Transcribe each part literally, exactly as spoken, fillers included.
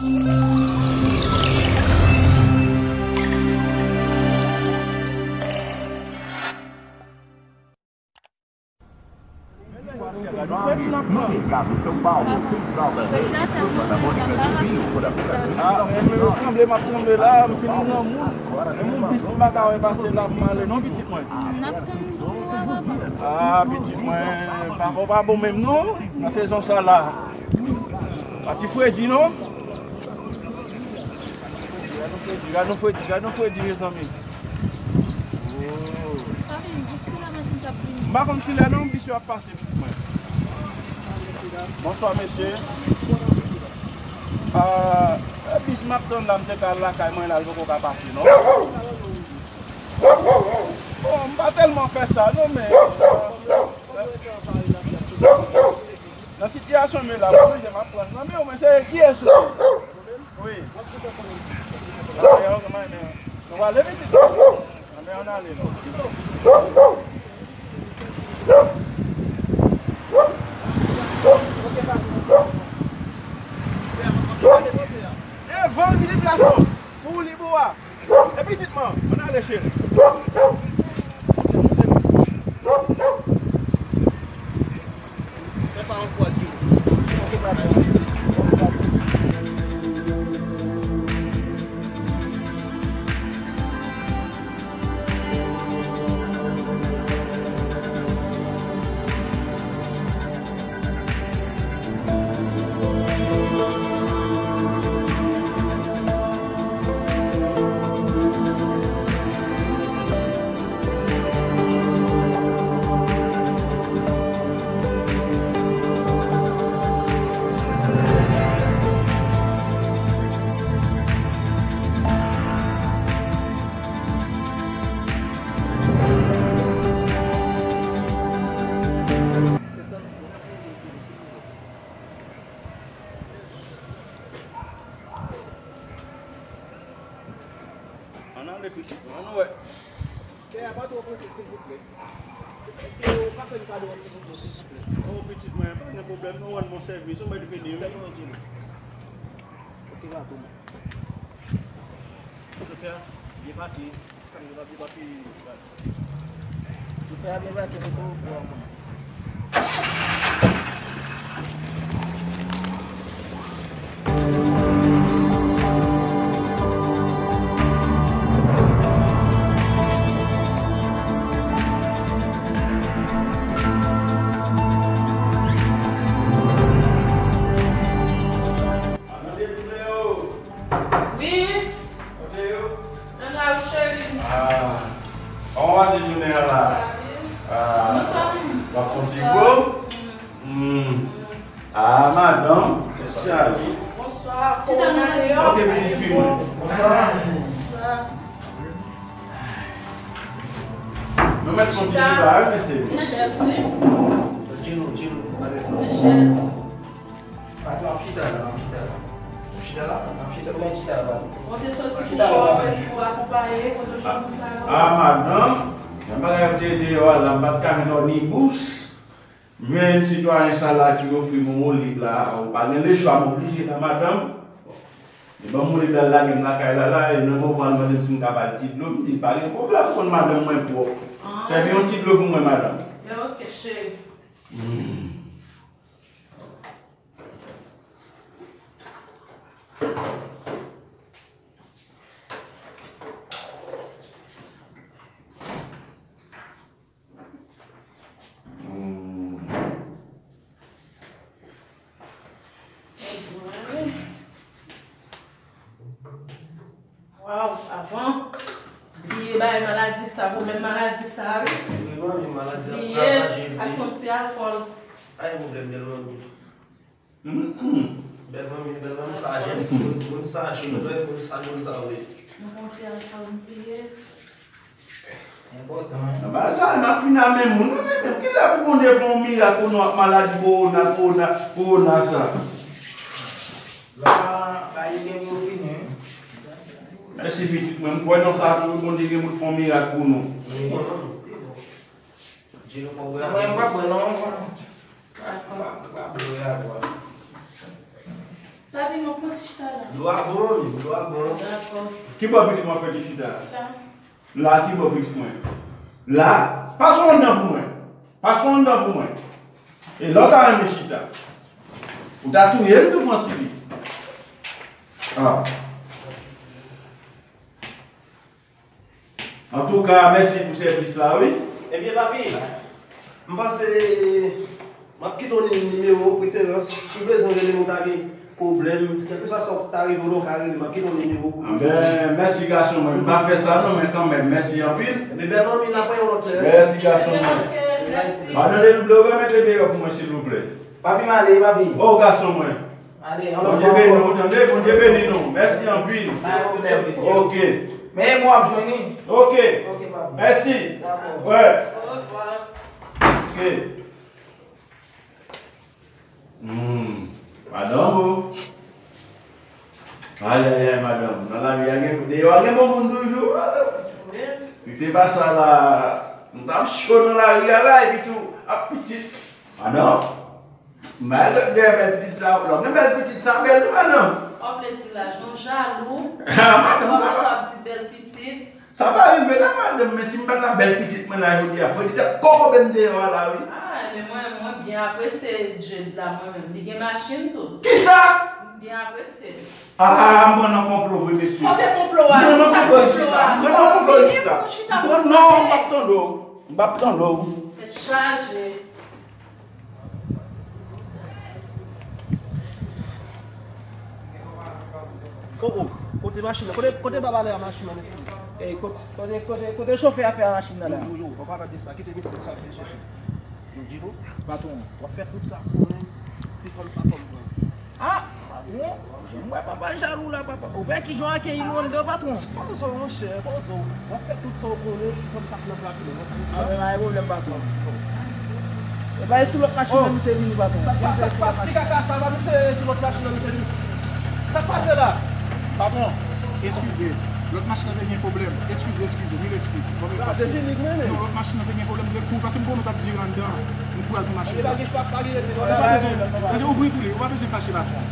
Ah, men yo tranble, m ap tonbe la, m fin nan moun. Men moun bis m pa ka wè pase la pou m ale non, pitit mwen. Ah, pitit mwen, pa bon, pa bon menm non, nan sezon sa la. Pa ti fredi non. Gad yon fredi, gad yon fredi, gad yon fredi, mezanmi. Oh. M pa konn kilè non, bis yo ap pase, pitit mwen. Bonswa, mesye. Ah, e bis m ap tann la, m te ka al lakay mwen la, l poko ka pase, non. Bon, m pa tèlman fè sa, non, men, ah, nan sitiyasyon m ye la, m oblije m ap pran nan men w, men se kiyès ou? Wi. Anben, ok, mwen, men, nou prale pitit. Anben, ann ale, non. Devan, pitit gason. Pou li, pou wa. E pitit man, ann ale, cheri. Fè sa yon fwa, Djoulo. Ann ale pitit mwen, ann wè. Kè a pa twò prese, silvouplè. Èske w ka fè m kado yon ti foto, silvouplè? Oh, pitit mwen, pa gen pwoblèm, non, w ap bon sèvis, ou mèt vini, wi. Tèlman, Djoulo. Ok, pa twò. Chofè a, byen pake. Sa m di w, pa byen pake. Chofè a byen pake, se pou ou pran. Wi. Kote yo? Nan lari, cheri. Ah. Kòman w pase jounen an la? Ah. Bonswa. W ap pran ti po? Hmm. Ah, madanm, chita la. Bonswa. Chita nan deyò. Ok, vini, fi mwen. Bonswa. Bonswa. Nou mèt fè yon ti chita, wi, mesye. Chèz, wi. Djoulo, Djoulo, pa desann. Chèz. Patwon, ap chita la, ap chita la. Ap chita la, ap chita, men chita la. Ou te soti pou chòp epi ou akonpaye, kote w jwenn moun sa yo? Ah, madanm, nan bagay yo te deyò a la, m pa t ka jwenn ònibus. M jwenn sitwayen sa la ki ofri m yon molib la, ou pa gen lechwa, m oblije la, madanm. Bon, li ban m molib la, l lage m lakay la, la, e nan moman l mande m si m ka ba l ti dlo, m di l pa gen pwoblèm, ou konn madanm mwen pwòp. Ah. Sèvi yon ti dlo pou mwen, madanm. Byen, ok, cheri. Hmm. Hmm. Waw, avan, bliye bay maladi sa, pwoblèm maladi sa, wi. Bliye, ak yon ti alkòl. Ay, pwoblèm bèl manmi. Mm, mm. Bèl manmi, bèl manmi, sajès. Moun saj, moun vrè, moun saj, moun sa vre. Nou konn se ansanm nou ye. Enpòtan, wi. Nan bagay sa, n ap fin a menm moun. Wi, men kilè pou Bondye fè yon mirak pou nou ak maladi kowona, kowona, kowona sa? La, bagay yo gen pou yo fini, wi. Mèsi, pitit mwen. M kwè nan sa tou, Bondye gen pou l fè yon mirak pou nou. Wi. Djoulo, fò w bwè. Mwen, m pa bwè non. M pa, m pa bwè avè w. Papi, mwen fè ti chita la. Dlo a bon, wi, dlo a bon. Dakò. Ki bò pitit mwen fè ti chita? Chita. La, ki bò pitit mwen? La. Pase w anndan pou mwen. Pase w anndan pou mwen. E lè w ta renmen chita. Ou ta touye m tou, Fransili. Ah. Antouka, mèsi pou sèvis la, wi. Ebyen, papi, m panse m ap kite w ni-, nimewo preferans. Si w bezwen rele m, ou ta gen pwoblèm, kèlkeswa sa w ta rive w la, w ka rele m, m ap kite w nimewo pou toujou. Anben, mèsi gason mwen. M pa fè sa non, men kanmenm, mèsi anpil. Ebyen, bèl manmi, n ap wè yon lòt lè. Mèsi gason mwen. Mèsi. Madan Dedouble, ou ka mete deyò pou mwen, silvouplè. Papi, m ale, papi. O, gason mwen. Ale, yon lòt fwa ankò. Bondye beni w, tande, Bondye beni nou. Mèsi anpil. Pa gen pwoblèm. Ok. Men mwen ap jwenn li. Ok. Ok, papi. Mèsi. Dakò. Wè. Orevwa. Ok. Hmm. Madanm, o. Ay, ay, ay, madanm. Nan lari a gen, deyò a gen bon moun toujou, madanm. Wi. Si se pa sa la, m t ap cho nan lari a la, epi tou, ap pitit. Madanm. M pa gen bèl pitit sa, lè w gen bèl pitit sa, bèl wi, madanm. Sa w vle di la, jan w jalou. Ah, madanm, sa va. W ap di bèl pitit. Sa pa rive la, madanm, men si m pa t la bèl pitit mwen la jodi a, fò li t ap kokobe m deyò a la, wi. Ah, men mwen, mwen byen apresye Jude la, mwen menm. Li gen machin tou. Kisa? M byen apresye. Ah, m pran nan konplo vre, mesye. Kote konplo a? M pran nan konplo isit la. M pran nan konplo isit la. M pran, non, m p ap tande w. M p ap tande w. Tèt chaje. Oh, oh, kote machin nan? Kote, kote ba valè a machin nan, mesye? Ey, kote, kote, kote, kote chofè a fè a machin nan la? Yo, yo, yo, w ap pale de sa, kite mesye sa vin chèche. Yo, Djilo, patwon, w ap fè tout sa konnen, ti fanm sa fò m pran. Ah, patwon, jan m wè papa jalou la, papa. Ou wè kijan w akeyi nou anndan, patwon? Poze w, monchè, poze w. W ap fè tout sa w konnen, ti fanm sa k nan plak nou, wè sa m di la? Ah, men pa gen pwoblèm, patwon. E pa e sou lòt machin nan misye vini, patwon. Sa k pase, sa k pase, ki kaka sa, pa misye sou lòt machin nan misye vini? Sa k pase la? Patwon, eskize. Lòt machin nan te gen pwoblèm. Eskize, eskize, mil eskiz. Bon, men pase. Non, lòt machin nan te gen pwoblèm de kou, paske m konnen w t ap dire anndan. Nou pou al pou machin sa. Pa gen, pa, pa gen rete. Ou pa bezwen, ouvri pou li, ou pa bezwen fache patwon.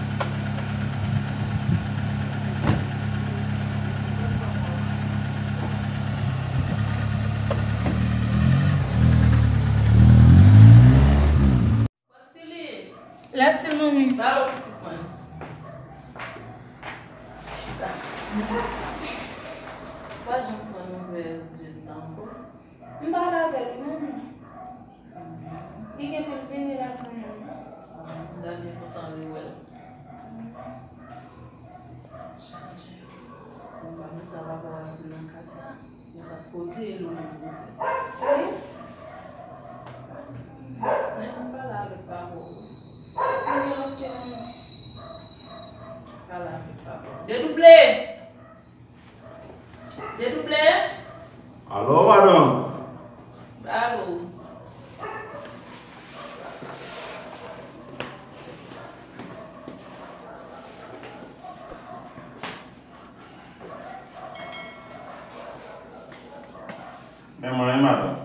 Fransili. La ti manmi. Ba yo pitit mwen. Chita. Pa janm pran nouvèl Jude la ankò. M pale avè l, manmi. Li gen pou l vini la kanmenm. Ah, m ta byen kontan rewè l. Chaje. Mwen pa konn sa papa w ap di nan ka sa. Mwen pa sipoze elo nan gwo fè. Wi. Men mwen pale avèk papa w. Mwen gen lòt ke manman. Pale avèk papa w. Dedouble! Dedouble! Alo, madanm. Alo. Men mwen, madanm.